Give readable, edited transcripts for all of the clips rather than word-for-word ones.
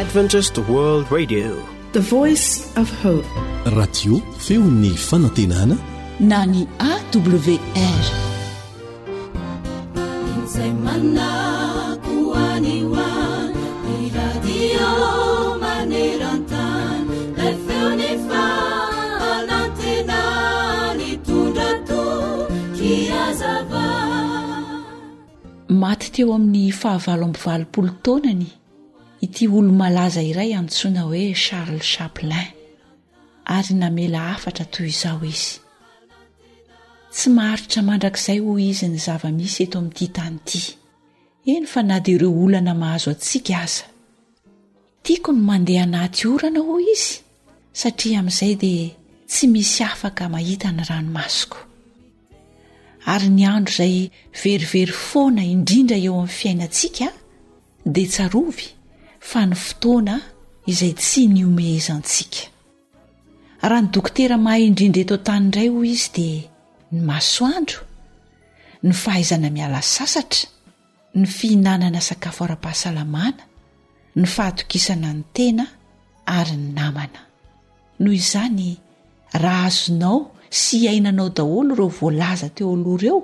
Adventist World Radio. The Voice of Hope. Radio feon'ny fanantenana na ny AWR. Izay manako any ho any, ny radio maneran-tany, ilay feon'ny fanantenana nitondra toky hazava. Maty teo amin'ny faha-88 taonany ity olo-malaza iray antsoina hoe Charles Chaplin, ary namela hafatra toy izao izy, Tsy maharitra mandrakizay hoy izy ny zava-misy eto amin'ity tany ity, eny fa na dia ireo olana mahazo antsika aza. Tiako ny mandeha anaty orana hoy izy satria amin'izay dia tsy misy afaka mahita ny ranomasoko. Ary ny andro izay verivery foana indrindra eo amin'ny fiainantsika dia tsarovy fa ny fotoana izay tsy nihomehezantsika. Raha ny dokotera mahay indrindra eto an-tany indray hoy izy dia ny masoandro, ny fahaizana miala sasatra, ny fihinanana sakafo ara-pahasalamana, ny fahatokisana ny tena ary ny namana. Noho izany, raha azonao sy iainanao daholo ireo voalaza teo aloha ireo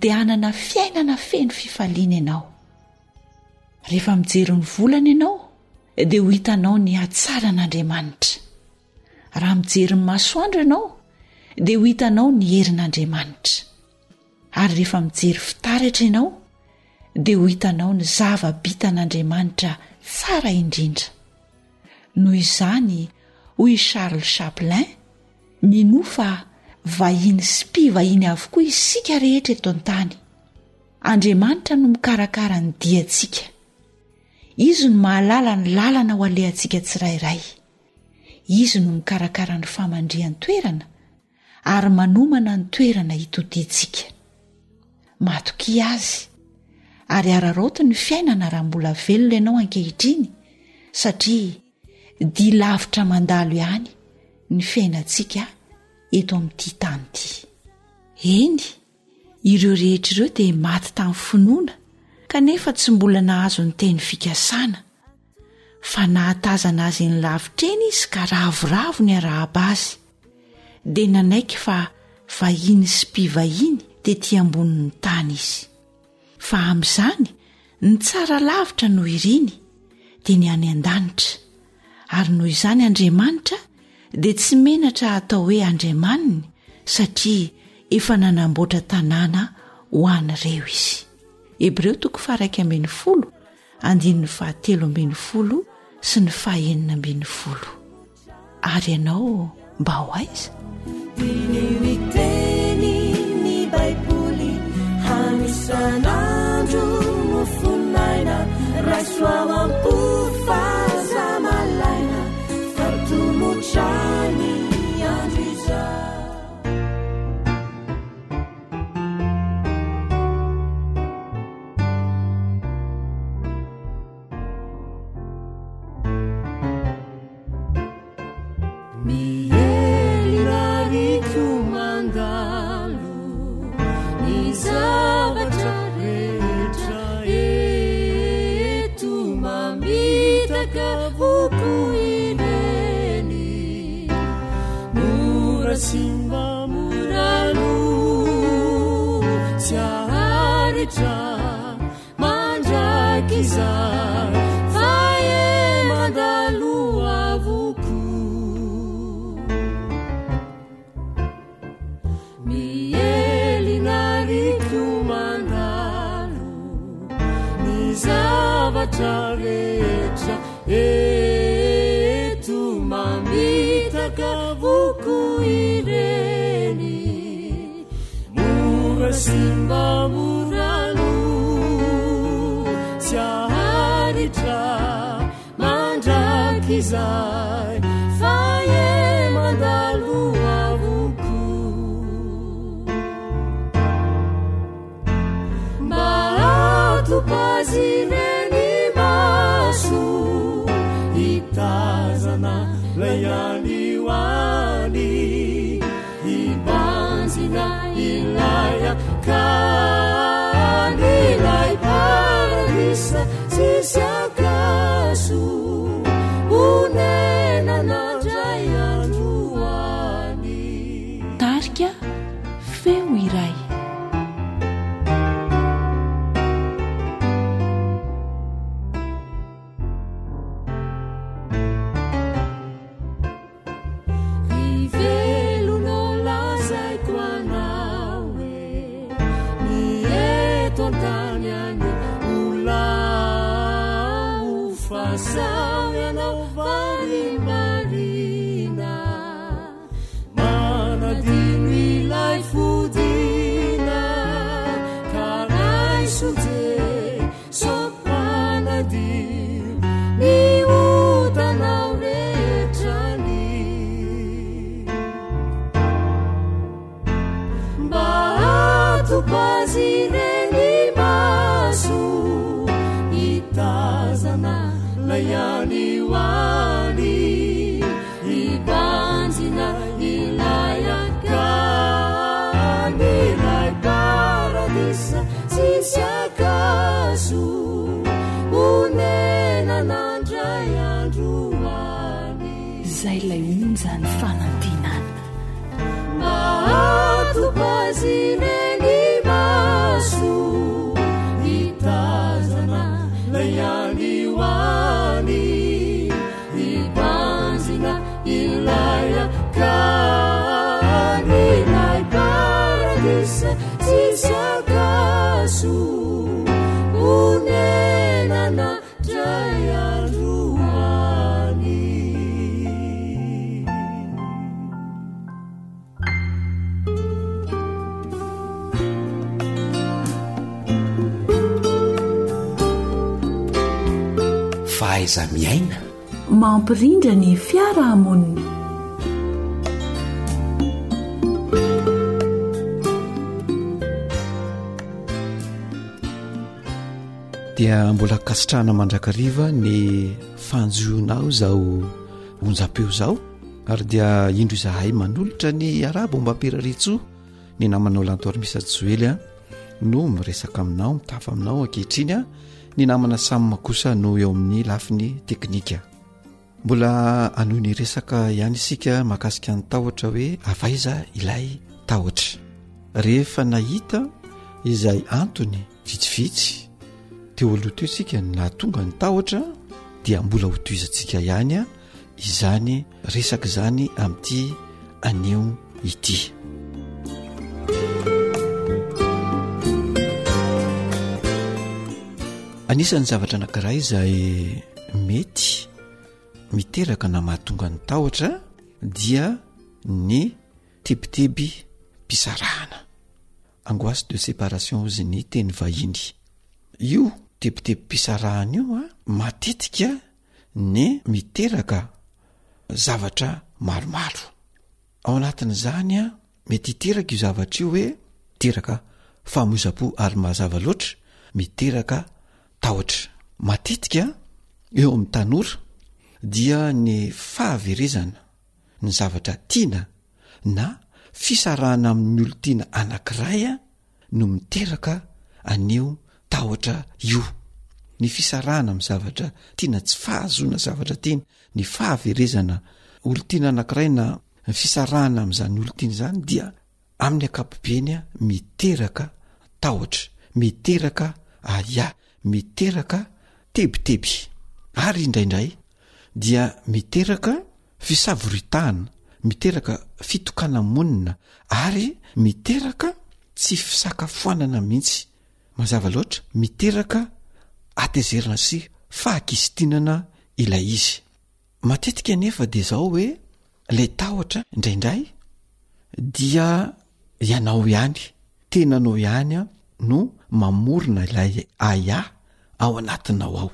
dia hanana fiainana feno fifaliana ianao. Rehefa mijery ny volana ianao dia ho hitanao ny hatsaran'Andriamanitra. Raha mijery ny masoandro ianao dia ho hitanao ny herin'Andriamanitra. Ary rehefa mijery fitaratra ianao dia ho hitanao ny zava-bitan'Andriamanitra tsara indrindra. Noho izany, hoy i Charles Chaplin, minoa fa vahiny sy mpivahiny avokoa isika rehetra eto an-tany. Andriamanitra no mikarakara ny diantsika. Izy no mahalala ny lalana ho alehantsika tsirairay. Izy no mikarakara ny famandrihan-toerana ary manomana ny toerana hitodiantsika. Matokia Azy, ary araraoty ny fiainana raha mbola velona ianao ankehitriny, satria dia lavitra mandalo ihany ny fiainantsika eto amin'ity tany ity. Eny, ireo rehetra ireo dia maty tamin'ny finoana, kanefa tsy mbola nahazo ny teny fikasana. Fa nahatazana azy eny lavitra eny izy ka ravoravo niarahaba azy. Dia nanaiky fa vahiny sy mpivahiny tety ambonin'ny tany izy. Fa amin'izany, ny tsara lavitra no iriny, dia ny any an-danitra. Ary noho izany Andriamanitra dia tsy menatra hatao hoe Andriamaniny satria efa nanamboatra tanàna ho an'ireo izy. Hebreo toko faha-11 andininy fahatelo ambin'ny folo sy ny fahenina ambin'ny folo. Ary ianao mba ho aiza? Diniho ny teny ny Baiboly hano isan'andro mofon'aina raiso ao am-po fa aza malaina fa tomotra ny andro izao. Tarika Feo Iray. Ry velona lazaiko anao e, ny eto an-tany anie ho lao fa sao ianao varimbariana manadino ilay fodiana ka raiso Jeso mpanadio ny otanao rehetra ny mba hatopazy ireny maso hitazana lay any ho any hibanjina ilay akany ilay paradisa tsisy akazo honenana indray andro any. Izay ilay onjan'ny fanantenana. Mahatopazy ireny maso hitazana lay any ho any hibanjina ilay akany ilay paradisa tsisy akaso honenana dray andro any. Fahaiza-miaina. Mampirindra ny fiarahamonina. Dia mbola ankasitrahana mandrakariva ny fanjohianao izao onjam-peo izao ary dia indro izahay manolotra ny arabo ombam-pirariantsoa ny namanao Lantoarimisa Joely a no miresaka aminao mitafa aminao ankehitriny a ny namana Sam kosa no eo amin'ny lafiny teknika. Mbola hanohy ny resaka ihany isika mahakasika ny tahotra hoe avaiza ilay tahotra. Rehefa nahita izay antony vitsivitsy teo aloha teo isika ny nahatonga ny tahotra dia mbola hotohizantsika ihany izany resaka izany amin'ity anio ity. Anisan'ny zavatra anankiray izay mety miteraka na mahatonga ny tahotra dia ny tebiteby mpisarahana, angoisse de séparation hozy ny teny vahiny. Io tebitebim-pisarahana io a matetika ny miteraka zavatra maromaro. Ao anatin'izany a mety hiteraka io zavatra io hoe miteraka famoizam-po ary mazava loatra miteraka tahotra. Matetika eo amin'ny tanora dia ny fahaverezana ny zavatra tiana na fisarahana amin'ny olon-tiana anankiray no miteraka an'io tahotra io. Ny fisarahana amin'ny zavatra tiana, tsy fahazoana zavatra tiana, ny fahaverezana olon-tiana anankiray na ny fisarahana amin'izany olon-tiana izany dia amin'ny ankapobeny miteraka tahotra, miteraka ahiahy, miteraka tebiteby ary indraindray dia miteraka fisavoritahana, miteraka fitokana-monina ary miteraka tsy fisakafoanana mihitsy. Mazava loatra, miteraka hatezerana sy fahakizitinana ilay izy. Matetika anefa dia izao hoe ilay tahotra indraindray dia ianao ihany, tenanao ihany no mamorona ilay ahiahy ao anatinao ao.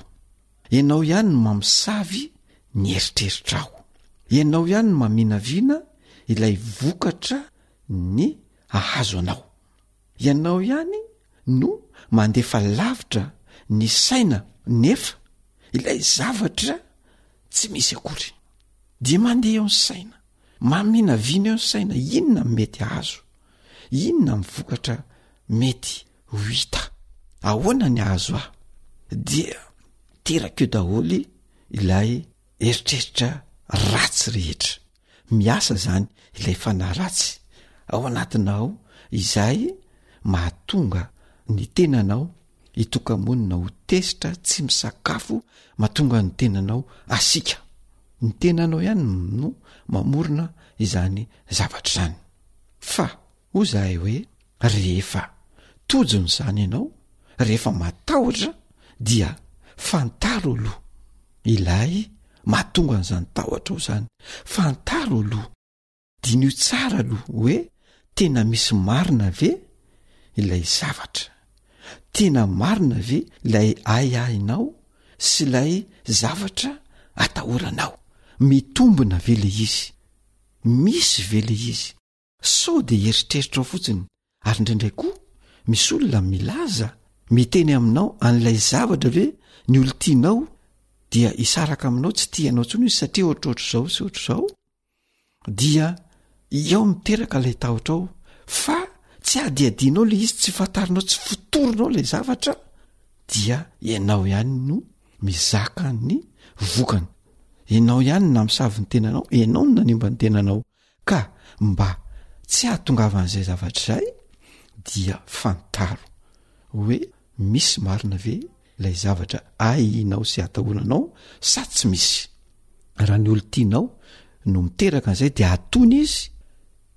Ianao ihany no mamosavy ny eritreritrao. Ianao ihany no maminavina ilay vokatra ny hahazo anao. Ianao ihany no mandefa lavitra ny saina nefa ilay zavatra tsy misy akory. Dia mandeha eo ny saina, maminavina eo ny saina, inona no mety hahazo? Inona ny vokatra mety ho hita? Ahoana ny hahazo ahy? Dia teraka eo daholo ilay eritreritra ratsy rehetra. Miasa izany ilay fanahy ratsy. ao anatinao izay mahatonga ny tenanao hitoka-monina ho tezitra, tsy misakafo, mahatonga ny tenanao hasiaka. Ny tenanao ihany no mamorona izany zavatra izany. Fa hoy zahay hoe rehefa tojon'izany ianao, rehefa matahotra dia fantaro aloha ilay mahatonga an'izany tahotra ao zany, fantaro aloha. Diniho tsara aloha hoe tena misy marina ve ilay zavatra? Tena marina ve ilay ahiahinao sy ilay zavatra atahoranao? Mitombina ve le izy? Misy ve le izy? Sao de eritreritrao fotsiny ary indraindray koa misy olona milaza miteny aminao an'ilay zavatra ve ny olon-tianao dia hisaraka aminao tsy tia anao intsony izy satria ohatrohatr'izao sy ohatr'izao? dia eo miteraka ilay tahotra ao fa tsy adiadinao le izy tsy fantarinao tsy fotorinao lay zavatra dia ianao ihany no mizaka ny vokany ianao ihany na misavy ny tenanao ianao no nanimba ny tenanao ka mba tsy hahatongavan'izay zavatra izay dia fantaro hoe misy marina ve ilay zavatra ahihinao sy atahoranao sa tsy misy? Raha ny olon-tianao no miteraka an'izay dia atony izy,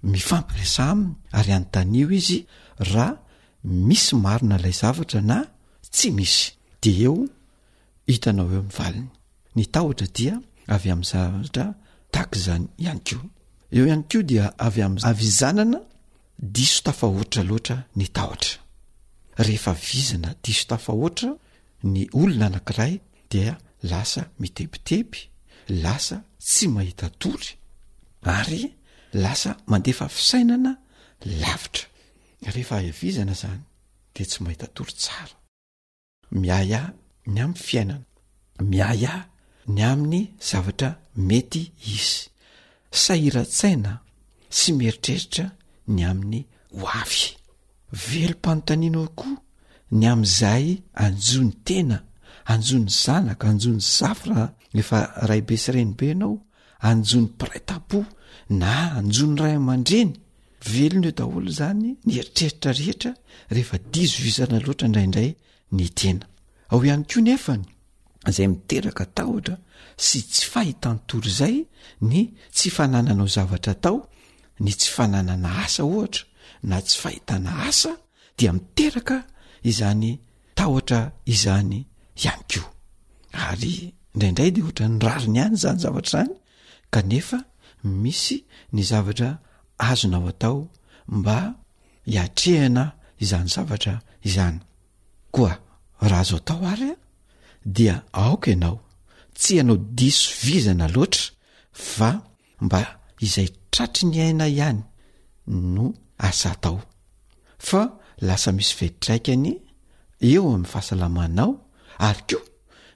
mifampiresaha aminy ary anontanio izy raha misy marina ilay zavatra na tsy misy. Dia eo hitanao eo ny valiny. Ny tahotra dia avy amin'ny zavatra tahaka izany ihany koa. Eo ihany koa dia avy amin'ny havizanana diso tafahoatra loatra ny tahotra. Rehefa vizana diso tafahoatra ny olona anankiray dia lasa mitebiteby, lasa tsy mahita tory ary lasa mandefa fisainana lavitra. Rehefa vizana zany dia tsy mahita tory tsara. Miahiahy ny amin'ny fiainana, miahiahy ny amin'ny zavatra mety hisy, sahiran-tsaina sy mieritreritra ny amin'ny ho avy. Velom-panontaniana eo koa ny amin'izay hanjo ny tena, hanjo ny zanaka, hanjo ny zafy raha efa raibe sy renibe ianao, hanjo ny mpiray tampo na hanjo ny ray aman-dreny. Velona eo daholo izany ny eritreritra rehetra rehefa diso vizana loatra indraindray ny tena. Ao ihany koa nefany izay miteraka tahotra sy tsy fahitan-tory izay ny tsy fanananao zavatra atao, ny tsy fananana asa ohatra na tsy fahitana asa dia miteraka izany tahotra izany ihany koa. Ary indraindray dia ohatran'ny rariny ihany izany zavatra izany kanefa misy ny zavatra azonao atao mba hiatrehana izany zavatra izany. Koa raha azo atao ary a, dia aoka ianao tsy hanao diso vizana loatra fa mba izay tratry ny aina ihany no asa atao fa lasa misy fiatraikany eo amin'ny fahasalamanao ary koa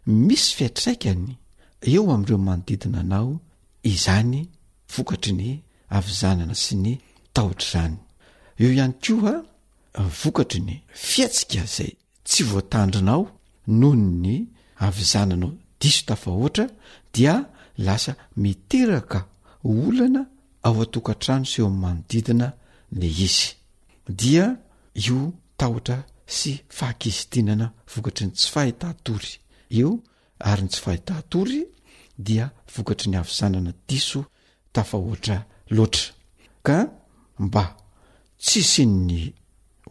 misy fiatraikany eo amin'ireo manodidina anao izany vokatry ny havizanana sy ny tahotra izany. Eo ihany koa vokatry ny fihetsika izay tsy voatandrinao noho ny havizananao diso tafahoatra dia lasa miteraka olana ao an-tokantrano sy eo amin'ny manodidina le izy. Dia io tahotra sy fahakizitinana vokatry ny tsy fahitan-tory io ary ny tsy fahitan-tory dia vokatry ny havizanana diso tafahoatra loatra. Ka mba tsy hisian'ny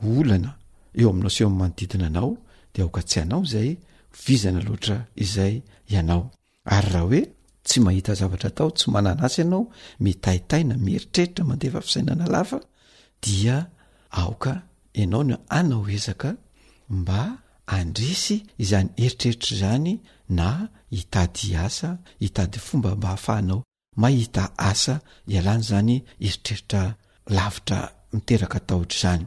olana eo aminao sy eo amin'ny manodidina anao dia aoka tsy hanao izay vizana loatra izay ianao. Ary raha hoe tsy mahita zavatra atao, tsy manana asa ianao, mitaitaina, mieritreritra, mandefa fisainana lava dia aoka ianao no hanao ezaka mba handresy izany eritreritra izany na hitady asa, hitady fomba mba hahafahanao mahita asa ialana izany eritreritra lavitra miteraka tahotra izany.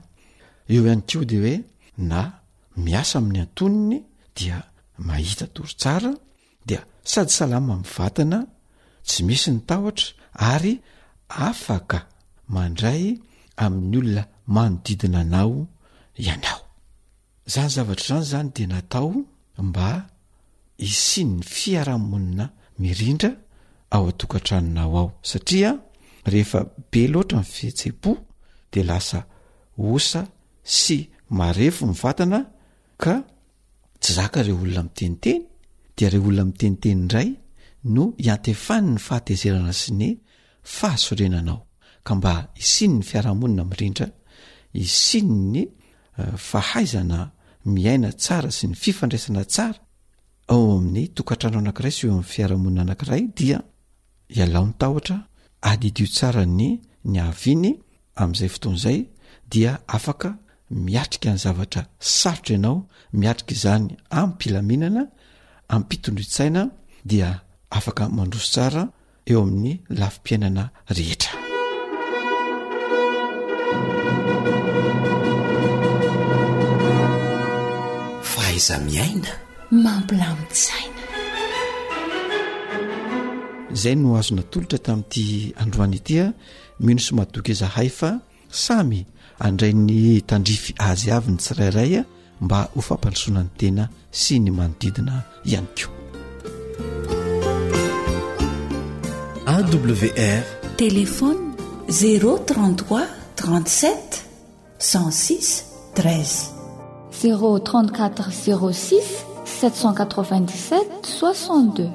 Eo ihany koa de hoe na miasa amin'ny antonony dia mahita tory tsara dia sady salama amin'ny vatana, tsy misy ny tahotra ary afaka mandray amin'ny olona manodidina anao ianao. Zany zavatra izany zany dia natao mba hisian'ny fiarahamonina mirindra ao an-tokantranonao ao satria rehefa be loatra ny fihetseham-po. de lasa osa sy marefo ny vatana ka tsy zaka ireo olona miteniteny, dia ireo olona miteniteny indray no iantefany ny fahatezerana sy ny fahasorenanao, ka mba hisian'ny fiarahamonina mirindra, hisian'ny fahaizana miaina tsara sy ny fifandraisana tsara ao amin'ny tokantrano anankiray sy eo amin'ny fiarahamonina anankiray dia ialao ny tahotra, adidio tsara ny niaviany, amin'izay fotoana izay dia afaka miatrika ny zavatra sarotra ianao, miatrika izany amim-pilaminana, amim-pitondran-tsaina dia afaka mandroso tsara eo amin'ny lafim-piainana rehetra. Fahaiza-miaina. Mampilamin-tsaina. Izay no azo natolotra tamin'ity androany ity a. Mino sy matoky izahay fa samy handray ny tandrify azy avy ny tsirairay mba ho fampandrosoana ny tena sy ny manodidina ihany koa. AWR. Téléphone 033 37 106 13. 034 06 797 62.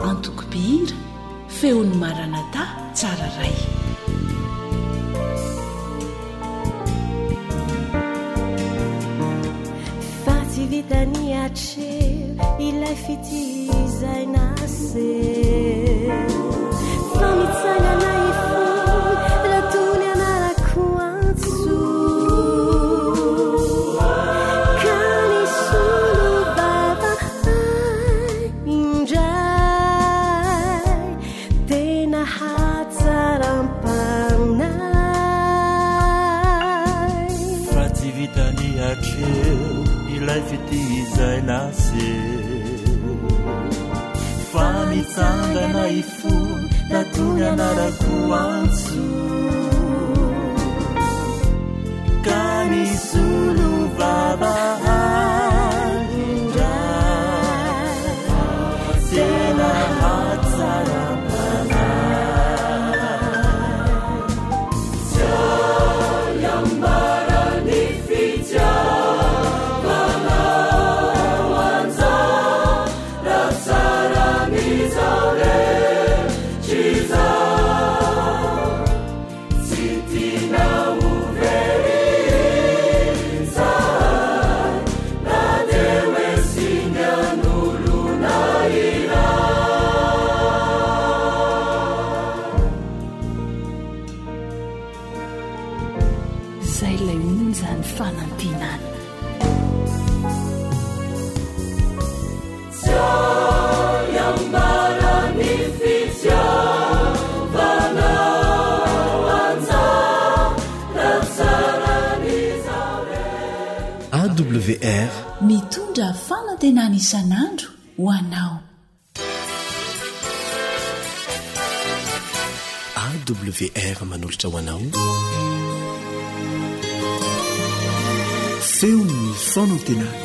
Antoko mpihira, Feon'ny Maranatha Tsara Ray. Fa tsy vitan'ny hatreo ilay fitia izay naseho. Fa mitsangana ifony raha toa ny anarako antso. Ka nisolo vava ahy indray. Tena hatsaram-panahy. Fa tsy vitan'ny hatreo ilay fitia izay naseho. Fa mitsangana ifony natony anarako antso. Ka nisolo vava ahy indray. Tena hatsaram-panahy. Tsy hay ambara ny fitiavanao anjara tsaran'izao rehetra izao. Tsy tiana ho very izahay na dia hoe singan'olona iray. Izay ilay onjan'ny fanantenana. Tsy hay ambara ny fitiavanao anjara tsaran'izao rehetra. AWR. Mitondra fanantenana isan'andro ho anao. AWR manolotra ho anao Feon'ny fanantenana.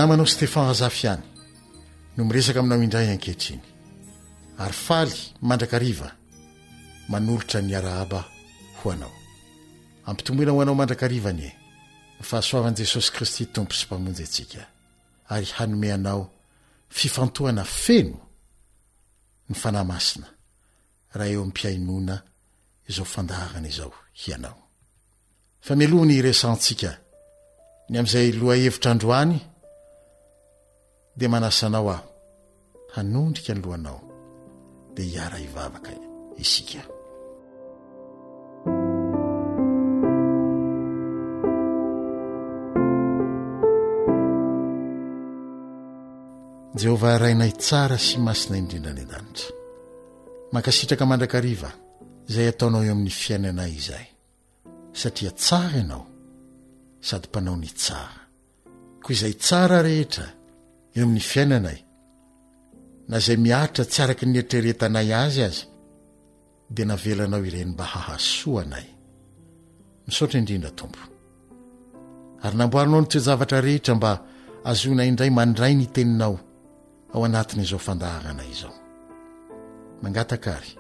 namanao Stefan Razafy ihany no miresaka aminao indray ankehitriny ary faly mandrakariva manolotra ny arahaba ho anao. Ampitomboina ho anao mandrakariva anie ny fahasoavan'i Jesosy Kristy Tompo sy Mpamonjy antsika ary hanome anao fifantohana feno ny Fanahy Masina raha eo am-pihainoana izao fandaharana izao hianao. Fa mialoha ny hiresahantsika ny amin'izay lohahevitra androany dia manasa anao aho hanondrika ny lohanao dia hiara-hivavaka isika. Jehovah Rainay tsara sy masina indrindra any an-danitra. Mankasitraka mandrakariva izay ataonao eo amin'ny fiainanay izay. Satria tsara ianao sady mpanao ny tsara. Koa izay tsara rehetra eo amin'ny fiainanay, na izay mihatra tsy araka ny eritreretanay azy aza, dia navelanao ireny mba hahasoa anay. Misaotra indrindra Tompo. Ary namboarinao ny toe-javatra rehetra mba azoana indray mandray ny teninao ao anatin'izao fandaharana izao. Mangataka ary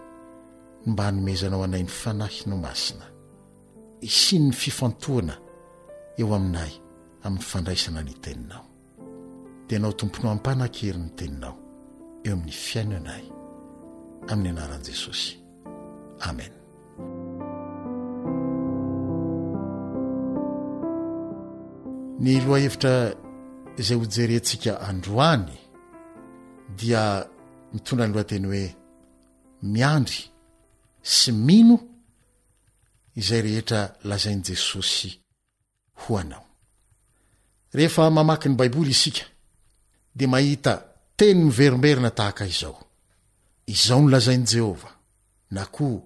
ny mba hanomezanao anay ny Fanahinao Masina, hisian'ny fifantohana eo aminay amin'ny fandraisana ny teninao. Dia Ianao Tompo no hampanan-kery ny teninao eo amin'ny fiainanay. Amin'ny anaran'i Jesosy. Amen. Ny lohahevitra izay hojerentsika androany dia mitondra ny lohateny hoe miandry sy mino izay rehetra lazain'i Jesosy ho anao. Rehefa mamaky ny Baiboly isika dia mahita teny miverimberina tahaka izao, Izao no lazain'i Jehovah, na koa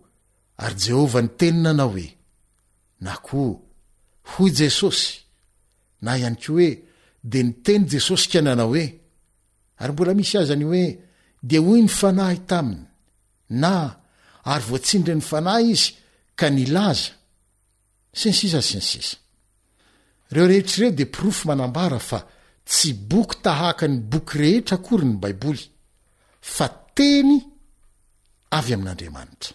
Ary Jehovah niteny nanao hoe, na koa Hoy Jesosy, na ihany koa hoe Dia niteny Jesosy ka nanao hoe, ary mbola misy aza ny hoe Dia hoy ny Fanahy taminy, na Ary voatsindrin'ny Fanahy izy ka nilaza. Sy ny sisa sy ny sisa. Ireo rehetra ireo dia porofo manambara fa tsy boky tahaka ny boky rehetra akory ny Baiboly, fa teny avy amin'Andriamanitra.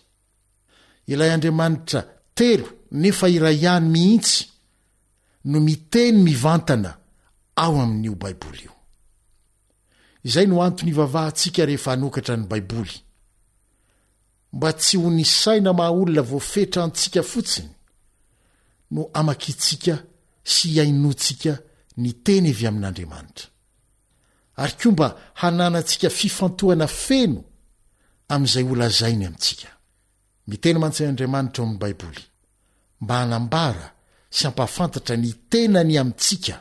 Ilay Andriamanitra telo nefa iray ihany mihitsy no miteny mivantana ao amin'io Baiboly io. Izay no antony ivavahantsika rehefa hanokatra ny Baiboly. Mba tsy ho ny saina maha olona voafetra antsika fotsiny no amakiantsika sy ihainoantsika ny teny avy amin'Andriamanitra, ary koa mba hananantsika fifantohana feno amin'izay holazainy amintsika. Miteny mantsy Andriamanitra ao amin'ny Baiboly mba hanambara sy hampahafantatra ny tenany amintsika.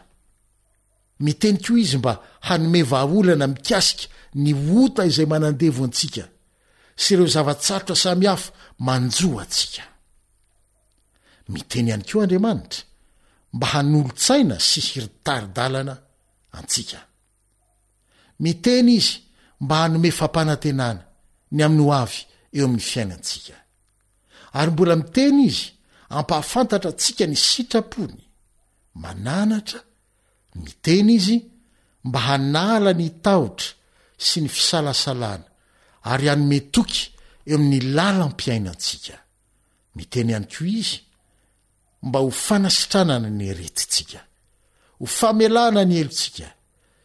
Miteny koa izy mba hanome vahaolana mikasika ny ota izay manandevo antsika sy ireo zava-tsarotra samihafa manjo antsika. Miteny ihany koa Andriamanitra mba hanolo-tsaina sy hiritari-dalana antsika. Miteny izy mba hanome fampanantenana ny amin'ny ho avy eo amin'ny fiainantsika. Ary mbola miteny izy hampahafantatra antsika ny sitrapony, mananatra Miteny izy mba hanala ny tahotra sy ny fisalasalana ary hanome toky eo amin'ny lalam-piainantsika. Miteny ihany koa izy mba ho fanasitranana ny aretintsika, ho famelana ny helotsika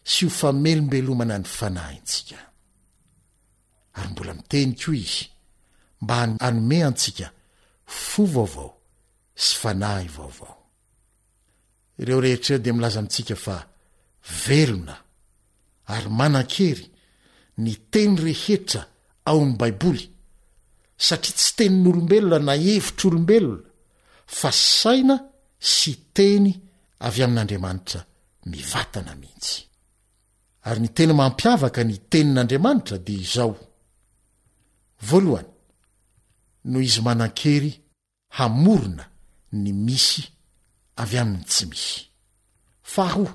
sy ho famelombelomana ny fanahintsika. Ary mbola miteny koa izy mba hanome antsika fo vaovao sy fanahy vaovao. Ireo rehetra ireo dia milaza amintsika fa velona ary manan-kery ny teny rehetra ao amin'ny Baiboly, satria tsy tenin'olombelona na hevitr'olombelona fa saina sy teny avy amin'Andriamanitra mivatana mihitsy. Ary ny tena mampiavaka ny tenin'Andriamanitra dia izao, voalohany, noho izy manan-kery hamorona ny misy avy amin'ny tsy misy. Faharoa,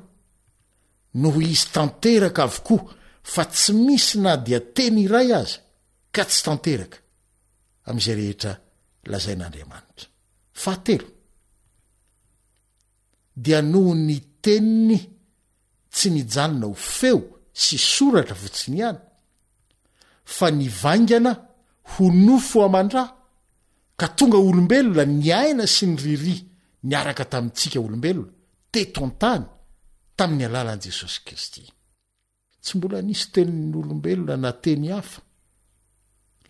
noho izy tanteraka avokoa fa tsy misy na dia teny iray aza ka tsy tanteraka amin'izay rehetra lazain'Andriamanitra. Fahatelo, dia noho ny teniny. tsy nijanona ho feo sy soratra fotsiny ihany, fa nivaingana ho nofo aman-dra ka tonga olombelona niaina sy niriria niaraka tamintsika olombelona teto an-tany tamin'ny alalan'i Jesosy Kristy. Tsy mbola nisy tenin'olombelona na teny hafa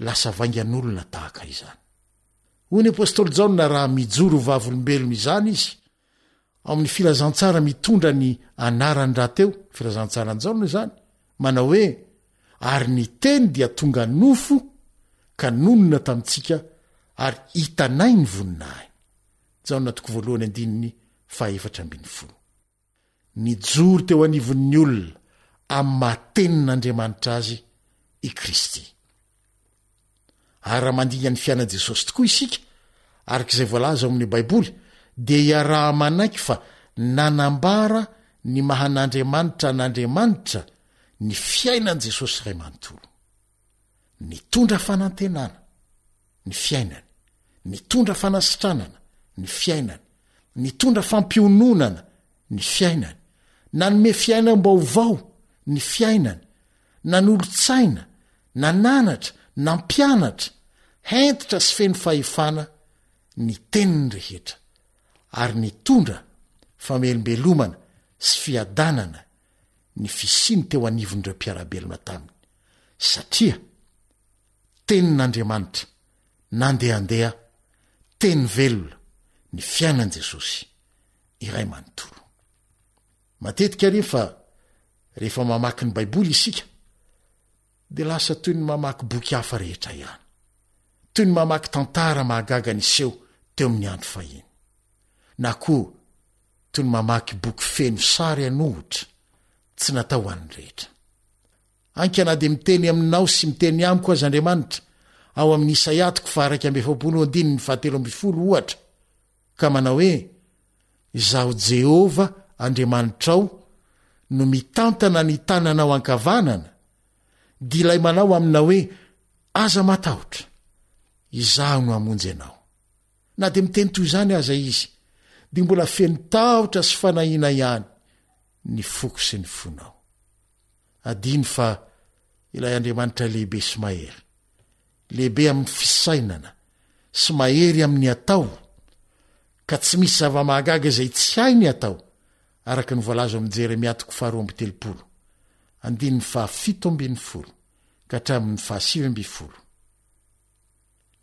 lasa vaingan'olona tahaka izany. Hoy ny apostoly Jaona raha mijoro ho vavolombelona izany izy, ao amin'ny filazantsara mitondra ny anarany rahateo, filazantsaran'i Jaona izany, manao hoe, ary ny teny dia tonga nofo ka nonina tamintsika ary hitanay ny voninahiny. Jaona toko voalohany andininy fahaefatra ambin'ny folo. Nijoro teo anivon'ny olona amin'ny maha Tenin'Andriamanitra azy i Kristy. Ary raha mandinga ny fiainan'i Jesosy tokoa isika, araka izay voalaza ao amin'ny Baiboly, dia iaraha-manaiky fa nanambara ny maha an'Andriamanitra an'Andriamanitra ny fiainan'i Jesosy iray manontolo. Nitondra fanantenana ny fiainany, nitondra fanasitranana ny fiainany, nitondra fampiononana ny fiainany, nanome fiainam-baovao ny fiainany, nanolo-tsaina, nananatra, nampianatra, hentitra sy feno fahefana ny teniny rehetra, ary nitondra famelombelomana sy fiadanana ny fisiany teo anivon'ireo mpiara-belona taminy, satria Tenin'Andriamanitra nandehandeha, Teny velona, ny fiainan'i Jesosy iray manontolo. Matetika anefa rehefa mamaky ny Baiboly isika, dia lasa toy ny mamaky boky hafa rehetra ihany, toy ny mamaky tantara mahagaga niseho teo amin'ny andro fahiny, na koa toy ny mamaky boky feno sary an'ohitra tsy natao ho an'ny rehetra. Anka na dia miteny aminao sy miteny amiko aza Andriamanitra, ao amin'ny Isaia toko faha-41 andininy faha-13 ohatra, ka manao hoe, Izaho Jehovah Andriamanitrao no mitantana ny tananao ankavanana, dia ilay manao aminao hoe, Aza matahotra, Izaho no hamonjy anao. Na dia miteny toy izany aza izy, dia mbola feno tahotra sy fanahiana ihany ny foko sy ny fonao. Adino fa ilay Andriamanitra lehibe sy mahery, lehibe amin'ny fisainana sy mahery amin'ny atao, ka tsy misy zava-mahagaga izay tsy hainy atao, araka ny voalaza ao amin'ny Jeremia toko faharoa amby telopolo, andininy fahafito ambin'ny folo ka hatramin'ny fahasivy ambin'ny folo.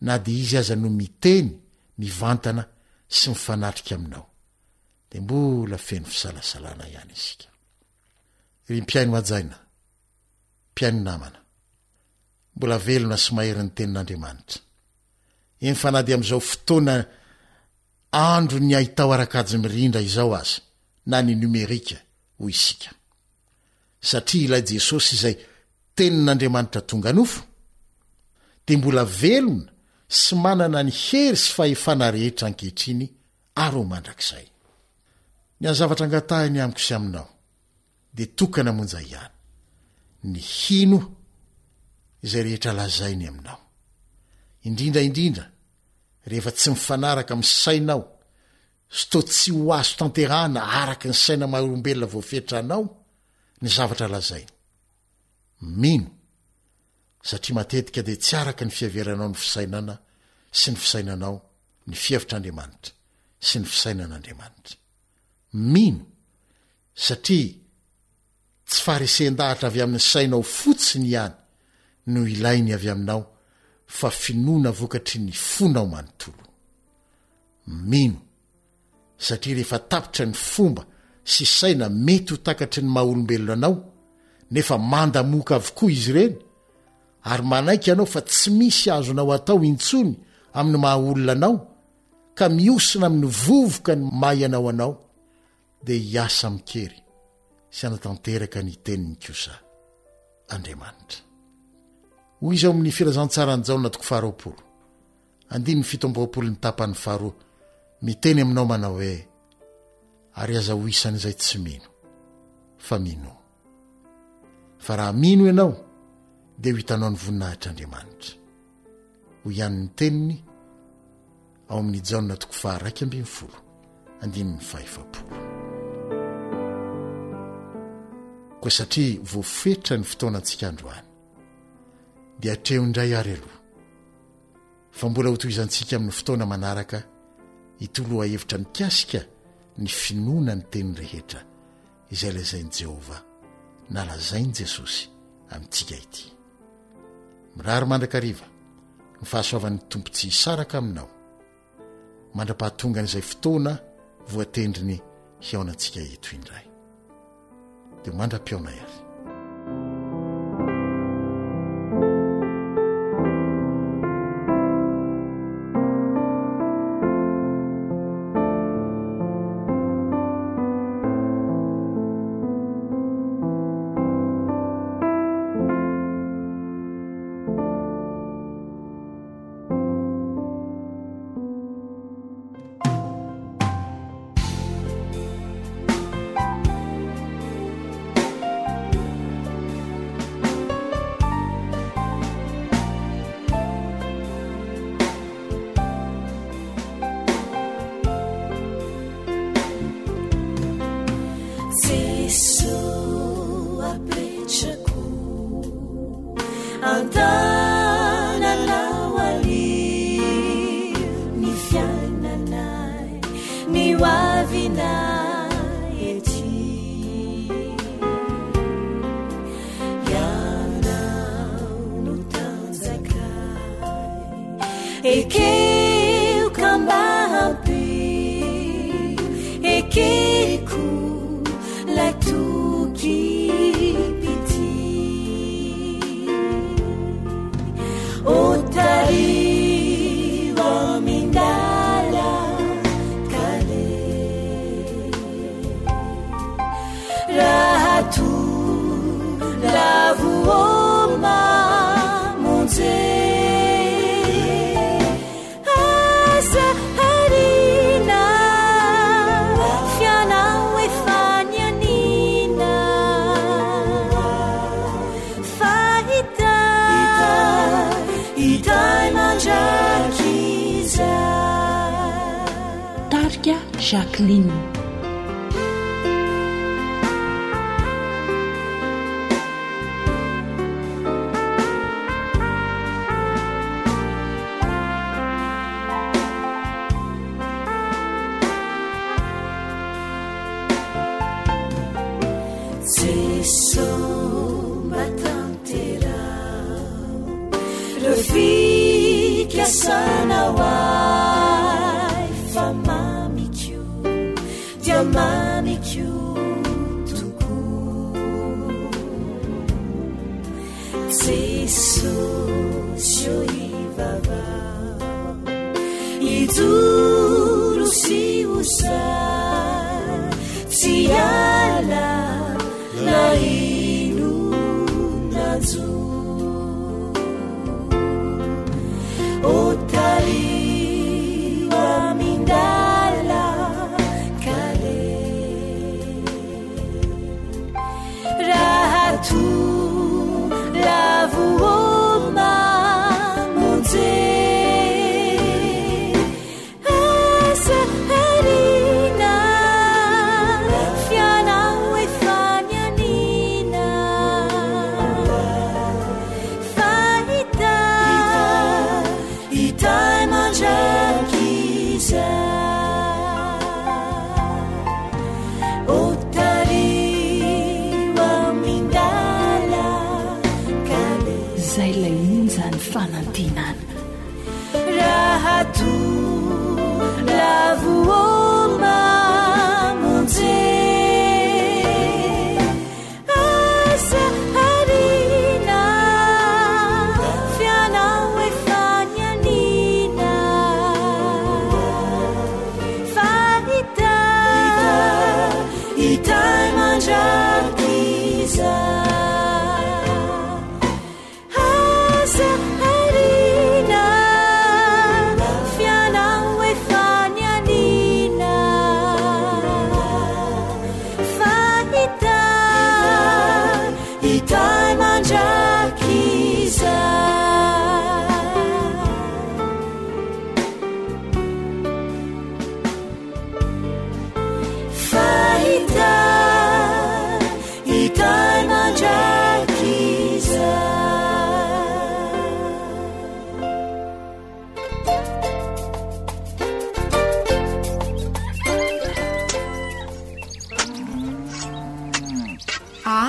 Na dia izy aza no miteny mivantana sy mifanatrika aminao, dia mbola feno fisalasalana ihany isika. Ry mpihaino hajaina, mpihaino namana, mbola velona sy mahery ny Tenin'Andriamanitra. Eny fa na dia amin'izao fotoana andron'ny haitao ara-kajy mirindra izao aza, na ny numerika, hoy isika. Satria ilay Jesosy izay Tenin'Andriamanitra tonga nofo, dia mbola velona sy manana ny hery sy fahefana rehetra ankehitriny ary ho mandrakizay. Ny hany zavatra angatahiny amiko sy aminao dia tokana monja ihany, ny hino izay rehetra lazainy aminao. Indrindra indrindra rehefa tsy mifanaraka amin'ny sainao sy toa tsy ho azo tanterahana araka ny saina maha olombelona voafetra anao ny zavatra lazainy. Mino, satria matetika dia tsy araka ny fiheveranao ny fisainana sy ny fisainanao ny fihevitr'Andriamanitra sy ny fisainan'Andriamanitra. Mino, satria tsy faharesen-dahatra avy amin'ny sainao fotsiny ihany no ilainy avy aminao fa finoana vokatry ny fonao manontolo. Mino, satria rehefa tapitra ny fomba sy saina mety ho takatry ny maha olombelona anao nefa mandamoka avokoa izy ireny ary manaiky ianao fa tsy misy azonao atao intsony amin'ny maha olona anao ka mihosina amin'ny vovoka ny maha ianao anao dia hiasa amin-kery sy hanatanteraka ny teniny kosa Andriamanitra. Hoy izy ao amin'ny Filazantsaran'i Jaona toko faharoapolo, andininy 27 ny tapany faharoa, miteny aminao manao hoe, ary aza ho isan'izay tsy mino, fa minoa. Fa raha mino ianao, dia ho hitanao ny voninahitr'Andriamanitra. Hoy ihany ny teniny ao amin'ny Jaona toko faha-11, andininy faha-40. Koa satria voafetra ny fotoanantsika androany, dia hatreo indray ary aloha, fa mbola hotohizantsika amin'ny fotoana manaraka ity lohahevitra mikasika ny finoana ny teny rehetra izay lazain'i Jehovah na lazain'i Jesosy amintsika ity. Mirary mandrakariva ny fahasoavan'ny Tompo tsy hisaraka aminao mandra-pahatongan'izay fotoana voatendriny hihaonantsika eto indray. Dia mandra-pihaona ihany. Tarika Jacqueline.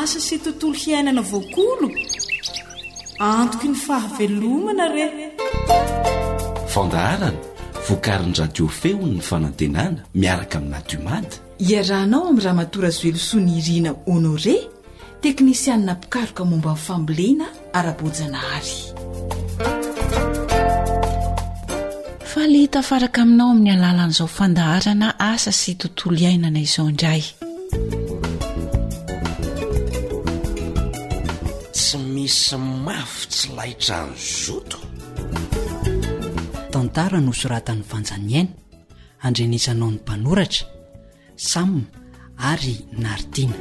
Asa sy tontolo hiainana voakolo, antoky ny fahavelomana re. Fandaharana vokarin'ny Radio Feon'ny Fanantenana miaraka amin'ny Nadiomad. Iarahanao amin'i Ramatoa Razoelosoa Nirina Honoré, teknisianina mpikaroka momba ny fambolena ara-boajanahary. Faly tafaraka aminao amin'ny alalan'izao fandaharana asa sy tontolo iainana izao indray. Tsy misy mafy tsy laitran'ny zoto. Tantara nosoratan'i Vanjaniaina, andrenesanao ny mpanoratra, Sam ary Nartiana.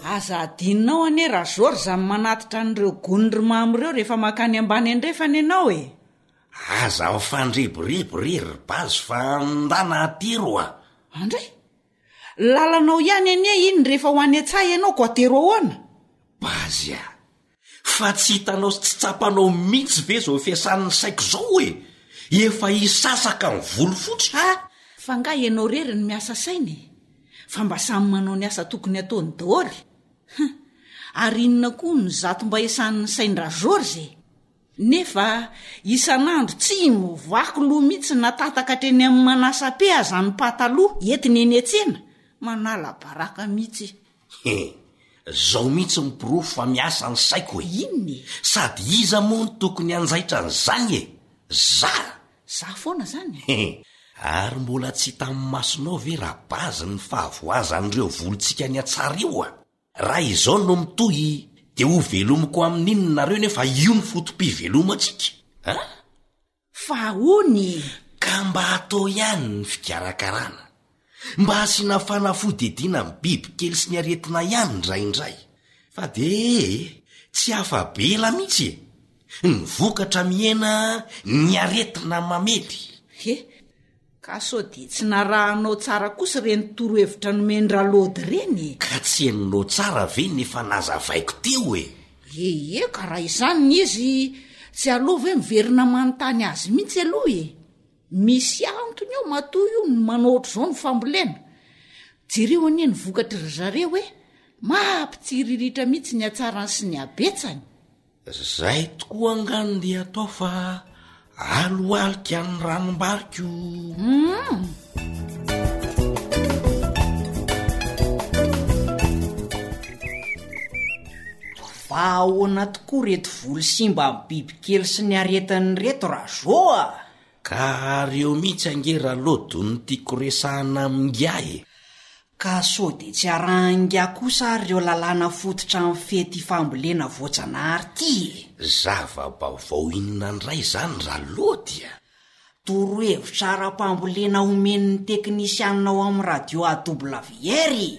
Aza adinonao anie Rageorges ny manatitra an'ireo gony ry Mamy ireo rehefa mankany ambany andrefana ianao e! Aza mifandrebireby re ry Bazy fa ndana atero a! Andray! Lalanao ihany anie iny rehefa ho any an-tsaha ianao ko atero ahoana? Bazy a! Fa tsy hitanao sy tsy tsapanao mihitsy ve izao fiasan'ny saiko izao e! Efa hisasaka ny volo fotsiko! Ha! Fa angaha ianao irery no miasa saina e? Fa mba samy manao ny asa tokony hataony daholo? Hum! Ary inona koa no zato mba esan'ny sain-dRageorges e? Nefa isan'andro tsy mivaky loha mihitsy na tataka hatreny amin'ny manasa-pe aza ny pataloha entiny eny an-tsena, manala baraka mihitsy. He! Zao mihitsy ny porofo fa miasa ny saiko e! Inona e? Sady iza moa no tokony hanjaitra an'izany e? Za! Za foana zany e! He! Ary mbola tsy hitan'ny masonao ve Rabazy ny fahavoazan'ireo volontsika nihatsara io a? Raha izao no mitohy dia ho velomiko amin'inona nareo nefa io ny foto-pivelomantsika a? Fa ahoana e? Ka mba atao ihany ny fikarakarana. Mba asiana fanafody iadiana amin'ny bibikely sy ny aretina ihany indraindray. Fa dia ee, tsy afa-bela mihitsy e! Ny vokatra mihena, ny aretina mamely. He, Ka sao dia tsy narahanao tsara kosa ireny torohevitra nomen-dRalody ireny e? Ka tsy henonao tsara ve ny efa nazavaiko teo e? Ie ie, ka raha izany ny izy, tsy aleo ve miverina manontany azy mihitsy aloha e? Misy antony eo matoa io no manao ohatr'izao ny fambolena. Jereo anie ny vokatry ry zareo e! Mampitsiriritra mihitsy ny hatsarany sy ny habetsany. Zay tokoa angaha no ndeha atao fa alohalika ny ranombariko. Humm. Fa ahoana tokoa reto voly simba amin'ny bibikely sy ny aretin'ny reto Rajo a! Ka ary eo mihitsy ange Ralody no tiako resahana amin'ingahy e! Ka sao dia tsy arahan'ingahy kosa ary ireo lalàna fototra mifehy ity fambolena voajanahary ity e? Zava-baovao inona indray izany Ralody a? Torohevitra ara-pambolena omen'ny teknisianina ao amin'ny radio AWR e!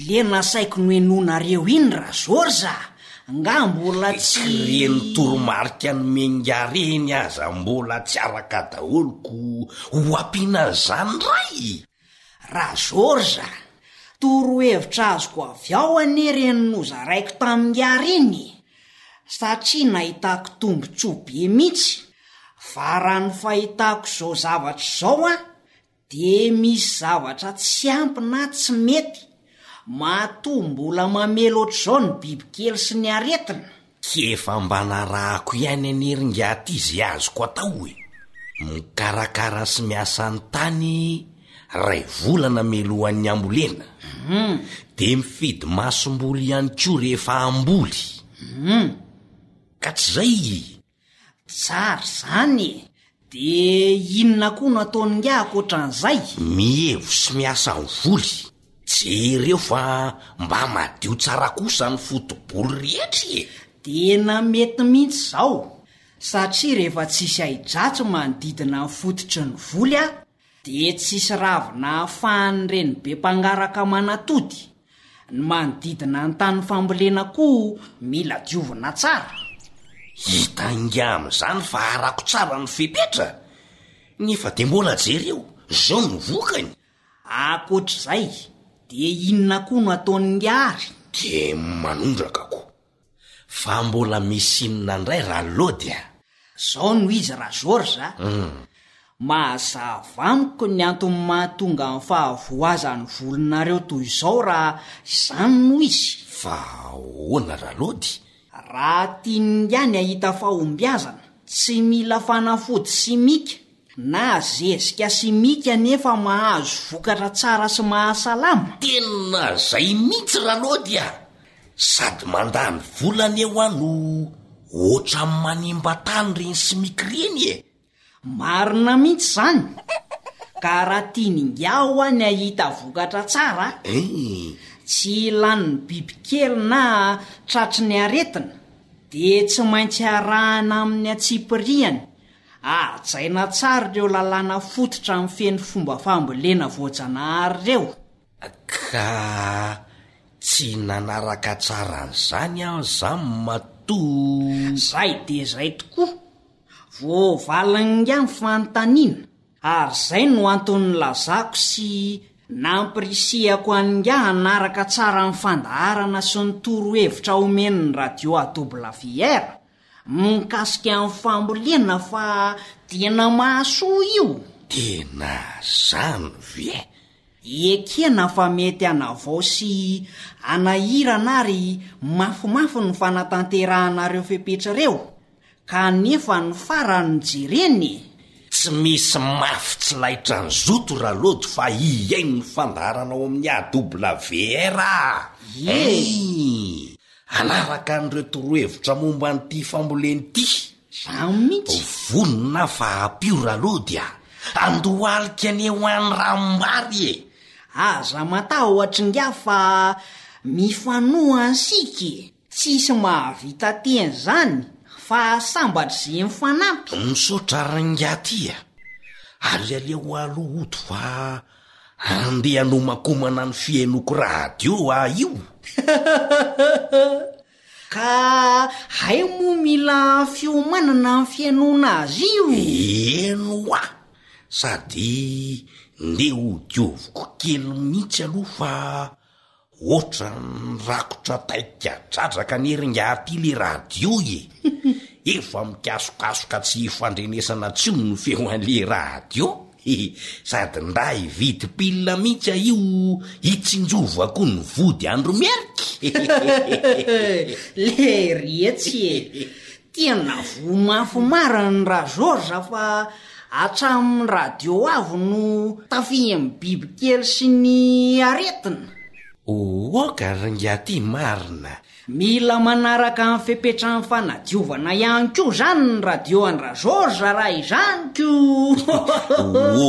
Le nasaiko nohenoinareo iny Rageorges a! Nga mbola tsy. Ireny toromarika nomen'ingahy ireny aza mbola tsy araka daholo ko ho ampiana an'izany indray? Ra-Georges a! Torohevitra azoko avy ao anie ireny nozaraiko tamin'ingahy ireny e! Satria nahitako tombontsoa be mihitsy, fa raha ny fahitako izao zavatra izao an, dia misy zavatra tsy ampy na tsy mety, matoa mbola mamely ohatr'izao ny bibikely sy ny aretina. K'efa mba narahako ihany anie ry ingahy ty ze azoko atao e! Mikarakara sy miasa ny tany ray volana mialohan'ny hambolena, de mifidy masomboly ihany koa rehefa hamboly. Ka tsy zay? Tsara izany e! De inona koa no ataon'ingahy ankoatran'izay? Mihevo sy miasa ny voly. Jereo fa mba madio tsara kosa ny foto-boly rehetra e! Tena mety mihitsy izao, satria rehefa tsisy ahi-dratsy manodidina ny fototry ny voly a, Dia tsisy ravina ahafahan'ny renibe mpangaraka manatody. Ny manodidina ny tany fambolena koa mila diovina tsara. Hita ingahy amin'izany fa arako tsara ny fepetra, nefa dia mbola jereo, izao no vokany. Ankoatr'izay, dia inona koa no ataon'ingahy ary? Dia manondraka ko. Fa mbola misy inona indray Ralody a? Zao no izy Rageorges a! Mazava amiko ny antony mahatonga ny fahavoazan'ny volonareo toy izao raha izany no izy. Fa ahoana Ralody? Raha tian'ingahy ny hahita fahombiazana, tsy mila fanafody simika na zezika simika nefa mahazo vokatra tsara sy mahasalama. Tena zay mihitsy Ralody a! Sady mandany vola anie hoa no ohatran'ny manimba tany ireny simika ireny e! Marina mihitsy izany! Ka raha tian'ingahy hoa ny hahita vokatra tsara, tsy lanin'ny bibikely na tratry ny aretina, dia tsy maintsy arahina amin'ny antsipiriany, hajaina tsara ireo lalàna fototra mifehy ny fomba fambolena voajanahary ireo. Ka tsy nanaraka tsara an'izany aho zany matoa. Zay dia zay tokoa! Voavalin'ingahy ny fanontaniana ary izay no antony nilazako sy nampirisihako an'ingahy hanaraka tsara ny fandaharana sy ny torohevitra omen'ny radio AWR mikasika ny fambolena fa tena mahasoa io. Tena zany ve? Ekena fa mety hanavao sy hanahirana ary mafimafy ny fanatanterahana ireo fepetra ireo Kanefa ny farany no jerena e! Tsy misy mafy tsy laitran'i zoto Ralody fa hihaino ny fandaharana ao amin'ny AWR ah! Ie! Hanaraka an'ireo torohevitra momba an'ity fambolena ity. Zany mihitsy! Vonona aho fa ampio Ralody ah! Andohalika anie ho any ranombary e! Aza matahotra ingahy fa mifanohana isika e! Tsisy mahavita teny zany fa sambatra ze mifanampy. Misaotra rangahy ty a! Ary aleo aloha hody fa andeha hanomankomana ny fihainoako radio aho io. Ka hay moa mila fiomanana ny fihainoana azy io? Eny hoa! Sady ndeha hodioviko kely mihitsy aloha fa Ohatran'ny rakotra taika dradraka anie ry ingahy ty le radio e! Efa mikasokasoka tsy ifandrenesana tsony ny feo an'le radio e! Sady ndà hividy pile mihitsy aho io hitsinjovako ny vody andro mieriky! Lery etsy e! Tena voa mafy marina ra Georges fa hatramin'ny radio avy no tafihin'ny bibikely sy ny aretina. Oka ry ingahy ty marina. Mila manaraka ny fepetran'ny fanadiovana ihany koa zany ny radio an-dra Georges raha izany ko!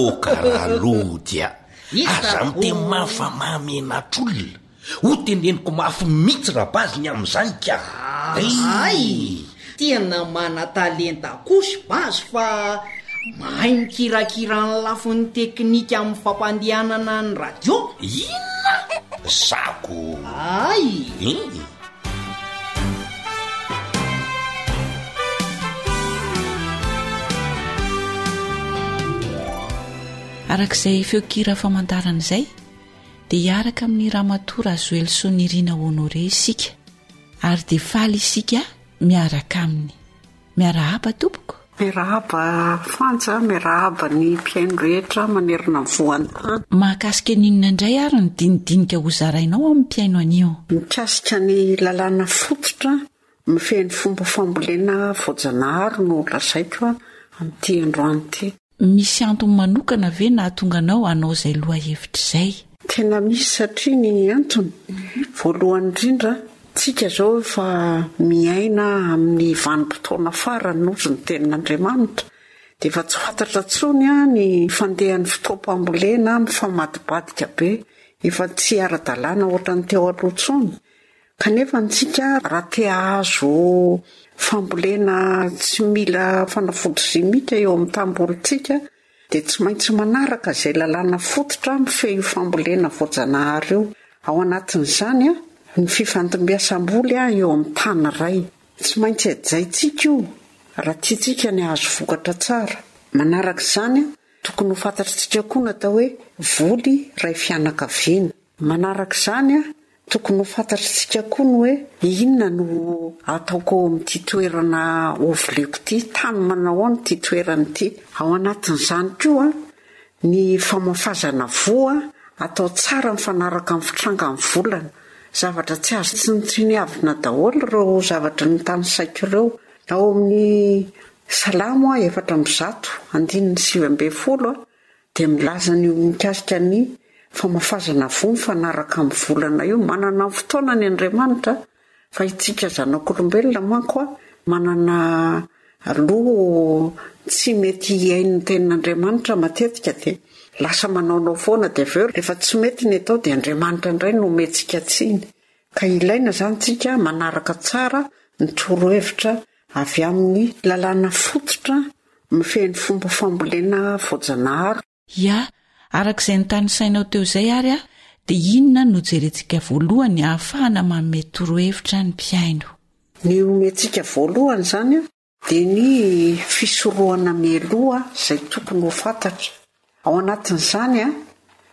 Oka Ralody a! Aza miteny mafy fa mahamenatr'olona. Ho teneniko mafy mihitsy Rabazy ny amin'izany ka! Hay! Tena mana-talenta kosa i Bazy fa mahay mikirakira ny lafiny teknika amin'ny fampandehanana ny radio. Inona? Za ko! Hay! Araka izay feon-kira famantarana izay dia hiaraka amin'i Ramatoa Razoelison Nirina Honoré isika ary dia faly isika miaraka aminy. Miarahaba tompoko. Miarahaba Fanja, miarahaba ny mpihaino rehetra manerana ny voan-tany. Mahakasika ny inona indray ary ny dinidinika hozarainao amin'ny mpihaino anio? Mikasika ny lalàna fototra mifehy ny fomba fambolena voajanahary no lazaiko amin'ity androany ity. Misy antony manokana ve nahatonga anao hanao izay lohahevitra izay? Tena misy satria ny antony, voalohany indrindra, tsika izao efa miaina amin'ny vanim-potoana farany hozy ny tenin'Andriamanitra, dia efa tsy fantatra intsony ny fandehan'ny fotoam-pambolena, mifamadibadika be, efa tsy ara-dalàna ohatran'ny teo aloha intsony. Kanefa antsika raha te hahazo fambolena tsy mila fanafody simika eo amin'ny tamboholintsika dia tsy maintsy manaraka izay lalàna fototra mifehy io fambolena voajanahary io. Ao anatin'izany ny fifandimbiasam-boly eo amin'ny tany iray. Tsy maintsy hajaintsika io raha tiantsika ny hahazo vokatra tsara. Manaraka izany, tokony ho fantatritsika koa ny atao hoe voly iray fianakaviana. Manaraka izany, Tokony ho fantatr'isika koa ny hoe inona no ataoko ao amin'ity toerana hovoleko ity, tany manao ahoana ity toerana ity. Ao anatin'izany koa ny famafazana voa atao tsara mifanaraka amin'ny fitrangan'ny volana. Zavatra tsy azo tsinontsiniavina daholo ireo zavatra notanisaiko ireo. Ao amin'ny Salamo 104 andininy 19 dia milaza ny mikasika ny famafazana voa mifanaraka amin'ny volana io. Manana ny fotoanany Andriamanitra fa itsika zanak'olombelona manko manana loha tsy mety hihaino ny tenin'Andriamanitra matetika dia lasa manaonao foana dia avy eo rehefa tsy mety ny atao dia Andriamanitra indray no omentsika tsiny. Ka ilaina izany tsika manaraka tsara ny torohevitra avy amin'ny lalàna fototra mifehy ny fomba fambolena voajanahary. Ya, araka izay notanisainao teo izay ary aho dia inona no jerentsika voalohany ahafahana manome torohevitra ny mpihaino? Ny omentsika voalohany izany dia ny fisorohana mialoha izay tokony ho fantatra. Ao anatin'izany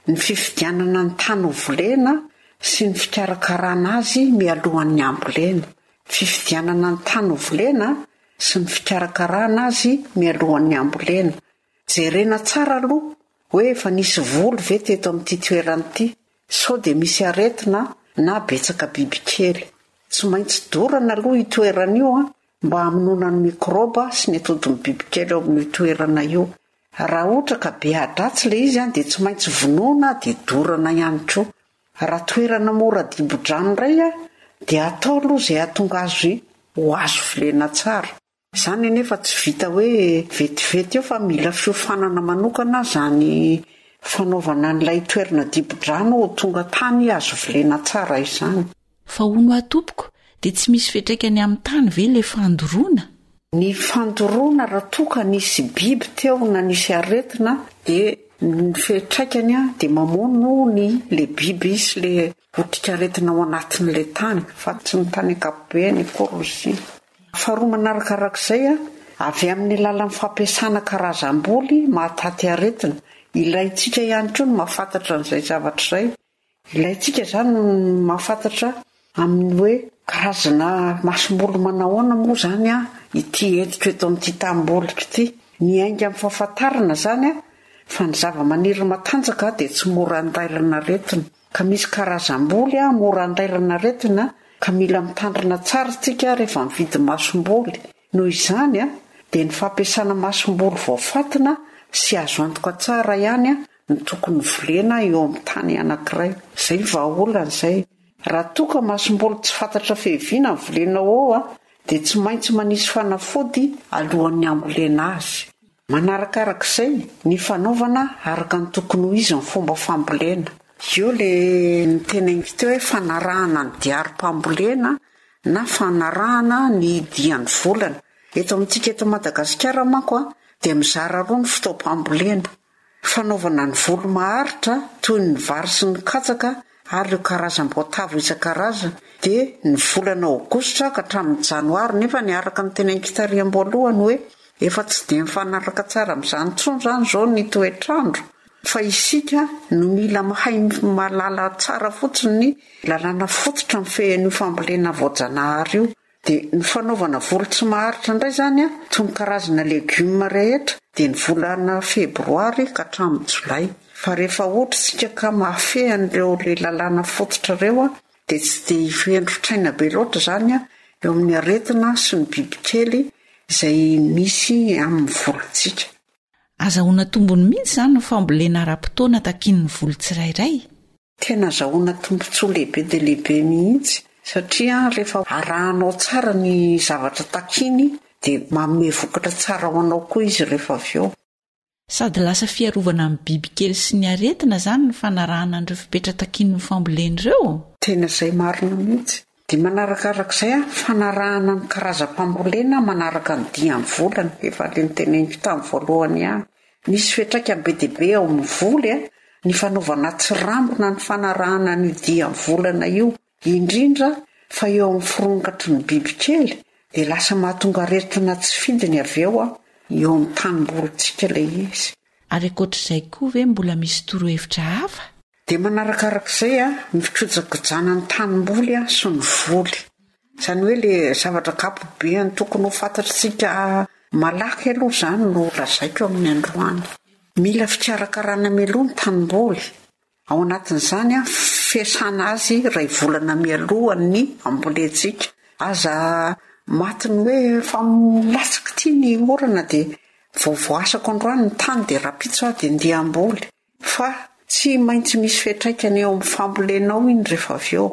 ny fifidianana ny tany ho volena sy ny fikarakarana azy mialohan'ny hambolena. Fifidianana ny tany ho volena sy ny fikarakarana azy mialohan'ny hambolena. Jerena tsara aloha hoe efa nisy voly ve teto amin'ity toerana ity, sao dia misy aretina na betsaka bibikely. Tsy maintsy dorana aloha io toerana io mba hamonoana ny mikraoba sy ny atodin'ny bibikely ao amin'io toerana io. Raha ohatra ka be ahi-dratsy ilay izy dia tsy maintsy vonoina dia dorana ihany koa. Raha toerana mora dibo-drano indray dia atao aloha izay hahatonga azy ho azo volena tsara. Izany anefa tsy vita hoe vetivety eo fa mila fiofanana manokana izany fanaovana an'ilay toerana dibo-drano ho tonga tany azo volena tsara izany. Fa hono aho tompoko dia tsy misy fiantraikany amin'ny tany ve ilay fandoroana? Ny fandoroana raha toa ka nisy biby teo na nisy aretina dia ny fiantraikany dia mamono ny le biby sy le otrikaretina ao anatin'ilay tany fa tsy ny tany ankapobeny akory no simba. Faharoa manarakarak'izay, avy amin'ny alalan'ny fampiasana karazam-boly mahataty aretina, ilaintsika ihany koa ny mahafantatra an'izay zavatra izay Ilaintsika izany ny mahafantatra amin'ny hoe karazana masomboly manahoana moa izany ity entiko eto amin'ity tanimboliko ity. Miainga amin'ny fahafantarana izany fa ny zavamaniry matanjaka dia tsy mora andairana aretina. Ka misy karazam-boly mora andairana aretina ka mila mitandrina tsara isika rehefa mividy masomboly. Noho izany dia ny fampiasana masomboly voafatina sy azo antoka tsara ihany no tokony volena eo amin'ny tany anankiray. Izay vahaolana izay. Raha toa ka masomboly tsy fantatra fiaviana ny volenao ao dia tsy maintsy manisy fanafody alohan'ny hambolena azy. Manarakaraka izay, ny fanaovana araka ny tokony ho izy ny fomba fambolena. Eo ilay noteneniko teo hoe fanarahana ny diarim-pambolena na fanarahana ny dian'ny volana. Eto amintsika eto Madagasikara manko dia mizara roa ny fotoam-pambolena. Fanaovana ny voly maharitra toy ny vary sy ny katsaka ary ireo karazam-boatavo isan-karazany dia ny volana aogositra ka hatramin'ny janoary nefa ny araka ny teny an-kitariham-boalohany hoe efa tsy dia mifanaraka tsara amin'izany intsony izany izao ny toetr'andro fa isika no mila mahay mahalala tsara fotsiny ny lalàna fototra mifehy an'io fambolena voajanahary io. Dia ny fanaovana voly tsy maharitra indray izany an, toy ny karazana legioma rehetra, dia ny volana febroary ka hatramin'ny jolay. Fa rehefa ohatra isika ka mahafehy an'ireo ilay lalàna fototra ireo an, dia tsy dia hifendrotraina be loatra izany an, eo amin'ny aretina sy ny bibikely izay misy amin'ny volintsika. Azahoana tombony mihitsy izany ny fambolena ara-potoana takian'ny voly tsirairay. Tena azahoana tombontsoa lehibe dia lehibe mihitsy satria rehefa arahanao tsara ny zavatra takiany dia manome vokatra tsara ho anao koa izy rehefa avy eo. Sady lasa fiarovana amin'ny bibikely sy ny aretina izany ny fanarahana an'ireo fepetra takian'ny fambolena ireo? Tena izay marina mihitsy. Dia manarakarak'izay fanarahana ny karazam-pambolena manaraka ny dian'ny volana, efa ilay noteneniko tamin'ny voalohany ihany. Misy fiantraikany be dia be ao amin'ny voly ny fanaovana tsirambina ny fanarahana an'io dian'ny volana io, indrindra fa eo amin'ny firongatry ny bibikely dia lasa mahatonga aretina tsy fidiny avy eo eo amin'ny tanimbolintsika ilay izy. Ary ankoatr'izay koa ve mbola misy torohevitra hafa? Dia manarakarak'izay ny fikojakojana ny tanimboly sy ny voly. Izany hoe ilay zavatra ankapobeany tokony ho fantatr'tsika malaky aloha izany no lazaiko amin'ny androany. Mila fikarakarana mialoha ny tanimboly. Ao anatin'izany, fiasana azy iray volana mialohan'ny hambolentsika. Aza matin'ny hoe efa milatsaka ity ny orana dia vao voasako androany ny tany dia rahampitso aho dia ndeha hamboly. Fa tsy maintsy misy fiantraikany eo amin'ny fambolenao iny rehefa avy eo.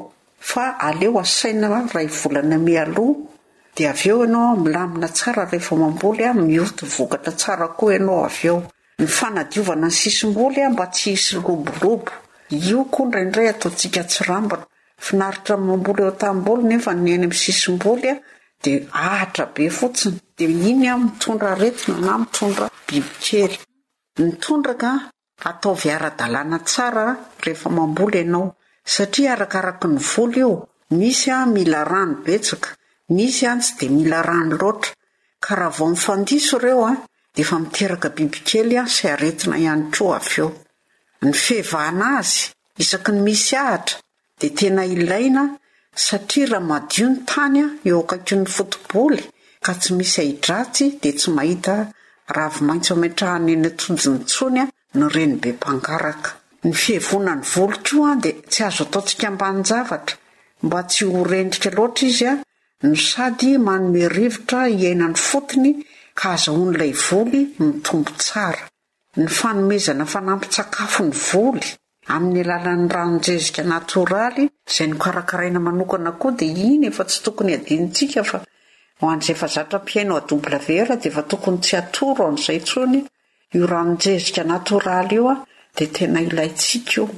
Fa aleo asaina iray volana mialoha dia avy eo ianao milamina tsara rehefa mamboly, mioty vokatra tsara koa ianao avy eo. Ny fanadiovana ny sisim-boly mba tsy hisy lobolobo. Io koa indraindray ataontsika tsirambina. Finaritra ny mamboly eo an-tanimboly nefa ny eny amin'ny sisim-boly dia ahitra be fotsiny. Dia iny mitondra aretina na mitondra bibikely. Ny tondraka, ataovy ara-dalàna tsara rehefa mamboly ianao. Satria arakaraky ny voly io, misy mila rano betsaka, misy tsy dia mila rano loatra. Ka raha vao mifandiso ireo dia efa miteraka bibikely sy aretina ihany koa avy eo. Ny fihevahana azy isaky ny misy ahitra dia tena ilaina satria raha madio ny tany eo akaikin'ny foto-boly ka tsy misy ahi-dratsy dia tsy mahita ravi-maitso ametrahana eny an-tsojiny intsony ny renibe mpangaraka. Ny fihevoana ny voly koa dia tsy azo ataontsika ambanin-javatra mba tsy ho rendrika loatra izy no sady manome rivotra hiainany fotony ka azahoan'ilay voly mitombo tsara. Ny fanomezana fanampin-tsakafo ny voly amin'ny alalan'ny ranon-jezika natoraly izay nokarakaraina manokana koa dia iny efa tsy tokony hadinontsika fa ho an'izay efa zatra mpihaino AWR dia efa tokony tsy atoro an'izay intsony io ranon-jezika natoraly io dia tena ilaintsika io.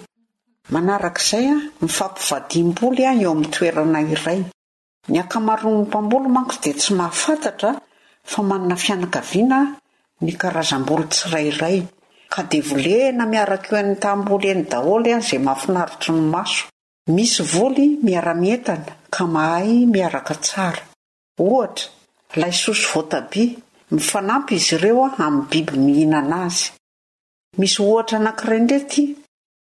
Manarak'izay, ny fampivadiam-boly eo amin'ny toerana iray. Ny ankamaroan'ny mpamboly manko dia tsy mahafantatra fa manana fianakaviana ny karazam-boly tsirairay, ka dia volena miaraka eo eny an-tanimboly eny daholo izay mahafinaritra ny maso. Misy voly miara-mientana ka mahay miaraka tsara. Ohatra, laisoa sy voatabia, mifanampy izy ireo amin'ny biby mihinana azy. Misy ohatra anankiray indray ity,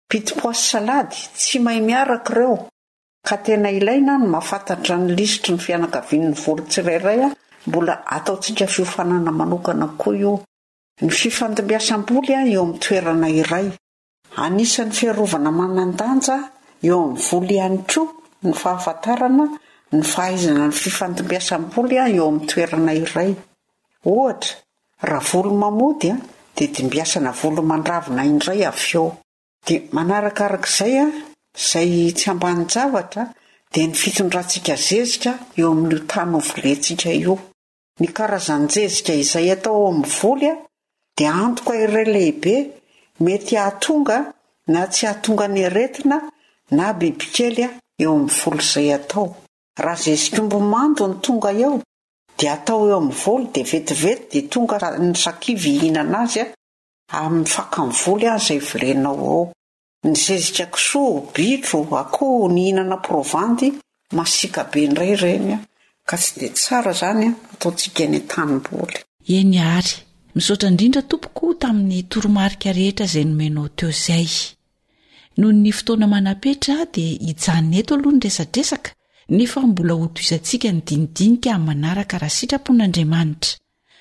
pitipois sy salady, tsy mahay miaraka ireo. Ka tena ilaina ny mahafantatra ny lisitry ny fianakavian'ny voly tsirairay, mbola ataontsika fiofanana manokana koa io. Ny fifandimbiasam-boly eo amin'ny toerana iray. Anisan'ny fiarovana manan-danja eo amin'ny voly ihany koa ny fahafantarana ny fahaizana ny fifandimbiasam-boly eo amin'ny toerana iray. Ohatra, raha voly mamody dia dimbiasana voly mandravina indray avy eo. Dia manarakarak'izay izay tsy ambanin-javatra dia ny fitondrantsika zezika eo amin'io tany hovolentsika io. Ny karazan-jezika izay atao ao amin'ny voly dia antoka iray lehibe mety hahatonga na tsy hahatonga ny aretina na bibikely eo amin'ny voly izay atao. Raha zezik'omby mando no tonga eo dia atao eo amin'ny voly dia vetivety dia tonga ny sakivy hihinana azy Amin'ny fakan'ny voly aza izay volenao ao. Ny zezika kisoa, bitro, akoho nihinana provandy masiaka be indray ireny ka tsy dia tsara izany ataontsika eny an-tanimboly. Eny àry. Misaotra indrindra tompoko tamin'ny toromarika rehetra izay nomenao teo izay. Noho ny fotoana manam-petra dia hijanona eto aloha ny resadresaka nefa mbola hotohizantsika ny dinidinika amin'ny manaraka raha sitrapon'Andriamanitra.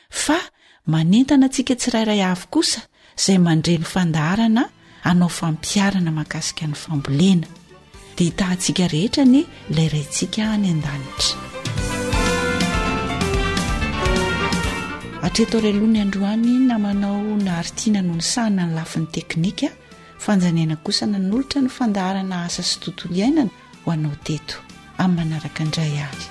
Fa manentana antsika tsirairay avy kosa izay mandre ny fandaharana hanao fampiharana mahakasika ny fambolena. Dia hitahantsika rehetra anie ilay Raintsika any an-danitra. Hatreto ary aloha ny androany namanao Naharitina no nisahana ny lafiny teknika, Fanjaniaina kosa nanolotra ny fandaharana asa sy tontolo iainana ho anao teto. Amin'ny manaraka indray ary.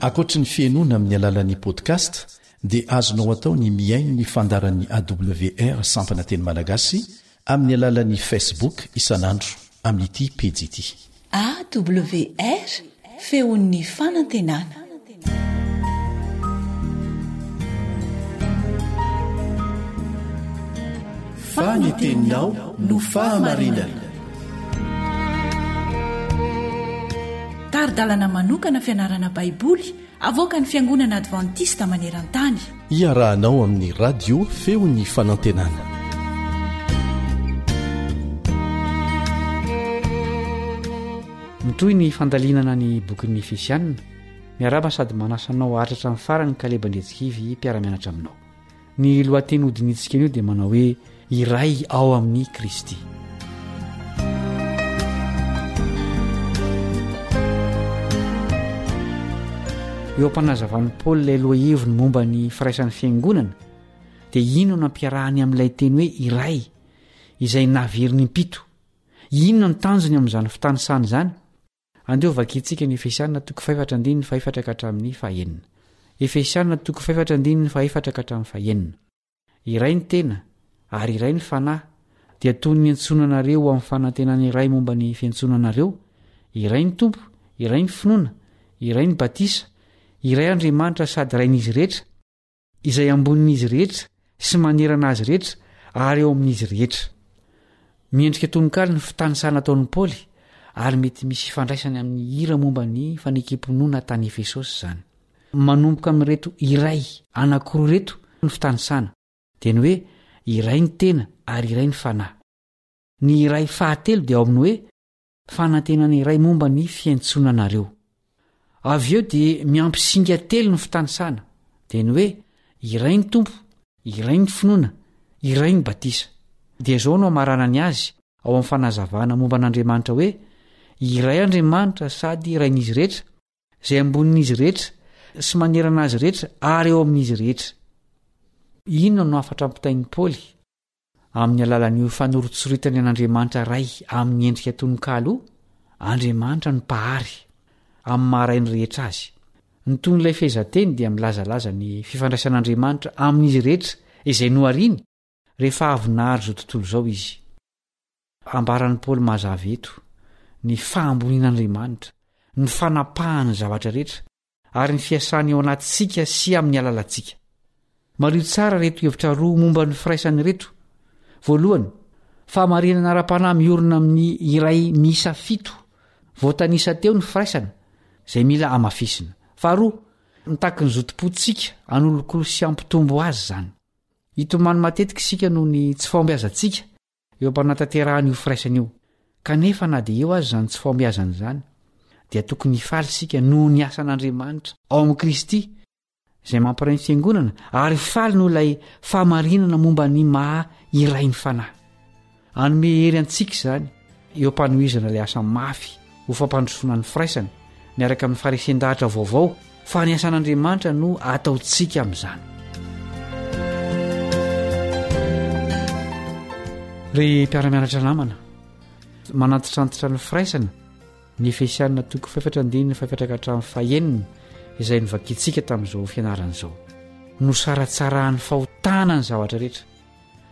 Ankoatry ny fihainoana amin'ny alalan'ny podcast dia azonao atao ny mihaino ny fandaharan'ny AWR sampana teny malagasy Amin'ny alalan'ny Facebook isan'andro amin'ity pejy ity. AWR, Feon'ny fanantenana. Fa ny teninao no fahamarinana. Tari-dalana manokana fianarana Baiboly avoakan'ny Fiangonana Advantista maneran-tany. Iarahanao amin'ny Radio Feon'ny Fanantenana. Mitohy ny fandalinana ny bokin'ny Efesianina. Miarahaba sady manasa anao haharitra hatramin'ny farany Kaleba Andriantsikivy mpiara-mianatra aminao. Ny lohateny hodinihintsika anio dia manao hoe Iray ao amin'i Kristy. Eo am-panazavan'i Paoly ilay lohaheviny momba ny firaisan'ny fiangonana, dia inona no ampiarahany amin'ilay teny hoe iray, izay naveriny impito? Inona no tanjony amin'izany fitanisana izany? Andeha ho vakintsika ny Efesiana toko fahefatra andininy fahefatra ka hatramin'ny fahenina. Efesiana toko fahefatra andininy fahefatra ka hatramin'ny fahenina. Iray ny tena, ary iray ny Fanahy, dia toy ny niantsoana anareo ho amin'ny fanantenana iray momba ny fiantsoana anareo, iray ny Tompo, iray ny finoana, iray ny batisa, iray Andriamanitra sady Rain'izy rehetra, izay ambonin'izy rehetra sy manerana azy rehetra ary eo amin'izy rehetra. Miendrika tononkalo ny fitanisana ataon'i Paoly ary mety misy ifandraisany amin'ny hira momba ny fanekem-pinoana tany Efesosy izany. Manomboka amin'ireto iray anankiroa ireto ny fitanisana, dia ny hoe iray ny tena ary iray ny fanahy. Ny iray fahatelo dia ao amin'ny hoe fanantenana iray momba ny fiantsoana anareo. Avy eo dia miampy singa telo ny fitanisana, dia ny hoe iray ny Tompo, iray ny finoana, iray ny batisa. Dia izao no amaranany azy ao amin'ny fanazavana momba an'Andriamanitra hoe, Iray Andriamanitra sady Rain'izy rehetra, izay ambonin'izy rehetra sy manerana azy rehetra ary eo amin'izy rehetra. Inona no hafatra ampitain'i Paoly Amin'ny alalan'io fanoritsoritany an'Andriamanitra Ray amin'ny endrika tononkalo io, Andriamanitra no Mpahary, amin'ny maha Rain'ny rehetra Azy. Ny tonon'ilay fehezanteny dia milazalaza ny fifandraisan'Andriamanitra amin'izy rehetra izay nohariny rehefa avy nahary izao tontolo izao Izy. Ambaran'i Paoly mazava eto ny fahambonian'Andriamanitra, ny fanapahany ny zavatra rehetra, ary ny fiasany ao anatintsika sy amin'ny alalantsika. Mariho tsara ireto hevitra roa momba ny firaisana ireto. Voalohany, fahamarinana ara-panahy miorina amin'ny iray miisa fito voatanisa teo ny firaisana, izay mila hamafisina. Faharoa, mitaky ny zotom-pontsika hanolokolo sy hampitombo azy izany. Hitomany matetika isika noho ny tsy fahombiazantsika eo am-panatanterahana io firaisana io. Kanefa na dia eo aza izany tsy fahombiazana izany, dia tokony hifaly isika noho ny asan'Andriamanitra ao amin'i Kristy, izay mampiray ny fiangonana, ary faly noho ilay fahamarinana momba ny maha iray ny Fanahy. Hanome hery antsika izany eo am-panohizana ilay asa mafy ho fampandrosoana ny firaisana, miaraka amin'ny faharesen-dahatra vaovao fa ny asan'Andriamanitra no ataontsika amin'izany. Ry mpiara-mianatra namana, manantitrantitra ny firaisana ny Efesianina toko fahefatra andininy fahefatra ka hatramin'ny fahenina izay novakintsika tamin'izao fianarana izao. Nosaratsarahan'ny fahotana ny zavatra rehetra.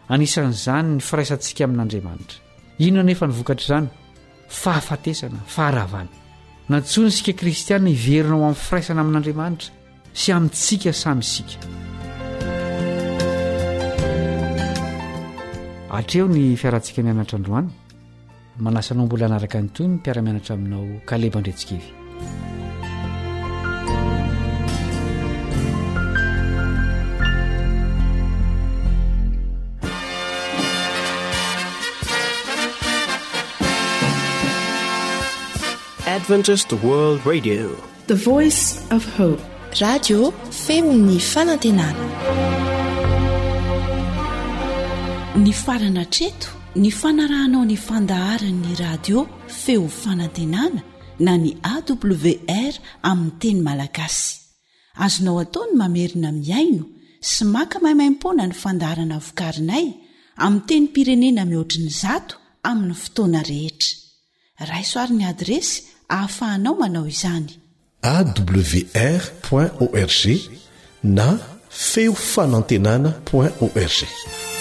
Anisan'izany ny firaisantsika amin'Andriamanitra. Inona anefa ny vokatr'izany? Fahafatesana, faharavana. Nantsoina isika kristiana hiverina ho amin'ny firaisana amin'Andriamanitra sy amintsika samy isika. Hatreo ny fiarantsika mianatra androany. Manasa anao mbola hanaraka ny tohiny ny mpiara-mianatra aminao Kaleba Andriantsikivy. Adventist World Radio. The Voice of Hope. Radio feon'ny fanantenana. Nifarana hatreto ny fanarahanao ny fandaharan'ny radio feo fanantenana na ny AWR amin'ny teny malagasy. Azonao atao ny mamerina mihaino sy maka maimaimpoana ny fandaharana vokarinay amin'ny tenim-pirenena mihoatry ny zato amin'ny fotoana rehetra. Raiso ary ny adiresy ahafahanao manao izany. Awr point org na feo fanantenana point org.